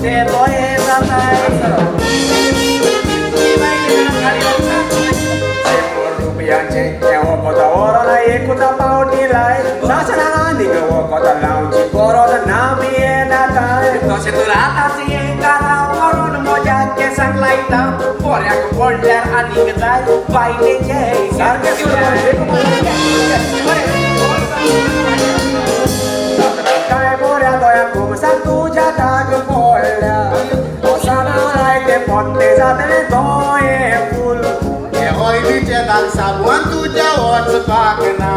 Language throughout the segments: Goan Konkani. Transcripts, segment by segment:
दोळे दोळे जाताय रुपयांचे वखद व्हरोन एकूच पावटी लाय सासणाक आनीक वखद लावची गरज ना भियेना काय तशें तर आतांच हें कारांव करून म्हज्या केंसांक लायता बऱ्याक पडल्यार आनीक जाय बायलेचें सारकें काय बऱ्या दोळ्या कोमसाक तुज्या दाग पडल्या लायते पोट्टे जातले दोळे फूल ऑयलीचे दाग साबण तुज्या वचपाक ना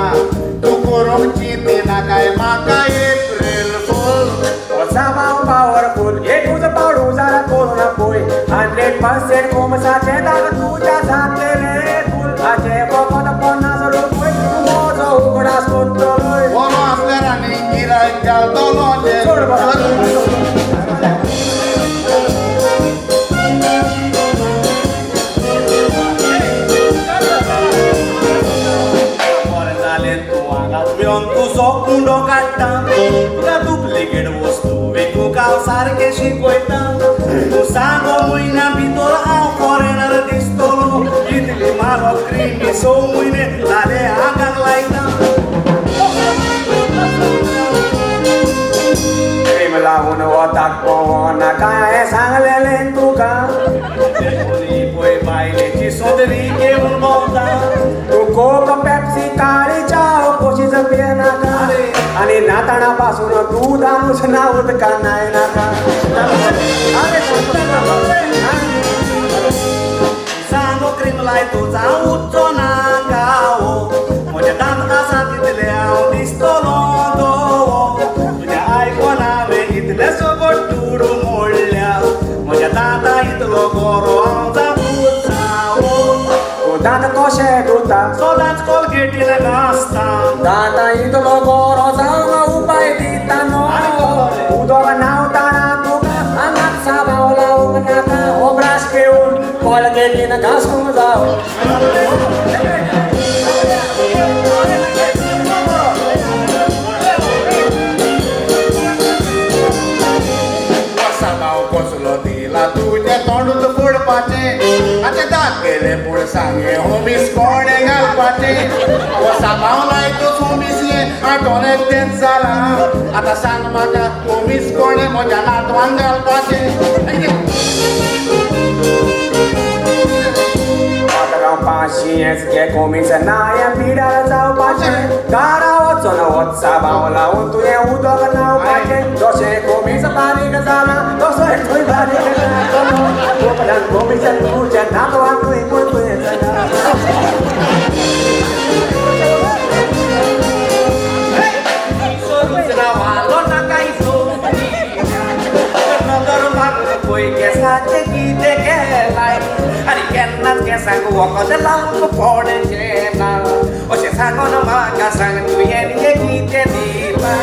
तूं करूंक चिंतिना काय म्हाका एप्रील फूल साबांव पावरफूल एकूच पावडू जाला करूं पळय 100% कोमसाचे दाग तुज्या जातले फूल हाचे फकत 50 रुपये तूं म्हजो उगडास कोत्तलोय बरो आसल्यार आनी गिरायक घालतलो. तुजो कुंडो काडटा तुका डुप्लिकेट वस्तू विकूंक हांव सारकें शिकयता तूं सांगो म्हयन्या भितर हांव फॉरेनर दिसतलो इतली म्हारग क्रिमी 6 म्हयने जाले आंगाक लायता क्रीम लावन वताक पळोवना काय सांगलेलें तुका पळय बायलेची सोदरी घेवन भोंवता तूं कोक पेप्सी काळी च्याव कशीच पियेनाका आनी नाताणा पासून दुदानूच ना उदका नाय नाका सांगो क्रीम लायतो जावं उच्चो नाका हो म्हज्या दांत आसा तितले हांव दिसतलो दोवो तुज्या आयकोन हांवें इतले सगळो टूड मोडल्या म्हज्या दांता इतलो गोरो हांव जावूच जावो दांत कशे धुता सदांच कोलगेटीन घासता दांता इतलो गोरो जावंक उपाय दिता न्हय उदक न्हांवतना तुका आंगाक साबांव लावंक नाका हो ब्रश घेवन कोलगेटीन घासूंक जावो. साबांव कसलो दिला तुजें तोंडूच फोडपाचें आतां दांत गेले पूण सांगे होमीस कोणें घालपाचें साबांव लायतूच होमीस हें आठवणें तेंच जालां आतां सांग म्हाका होमीस कोणें म्हज्या नातवान घालपाचें. पाशियेंस घे कोमीस ना हें पिडार जावपाचें घरा वचून वच साबांव लावन तुवें उदक न्हांवपाचें जशें कोमीस बारीक जालां तसोय थंय बारीक जातलो उपरांत कोमीस तुज्या नातवाकूय पूण तुवें केसाचें कितें केलाय आनी केन्नाच केंसांक वखद लावंक पडचें ना अशें सांगून म्हाका सांग तुवें हें कितें दिलां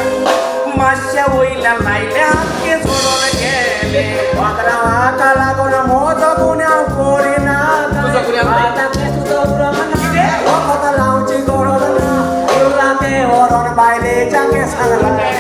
मातशें वयल्यान लायलें आमचें सोडून गेलें हाका लागून म्हजो गुन्यांव करिना आतां तुजो वखद लावची गरज ना उरलां तें व्हरोन बायलेच्या केंसांक लाय.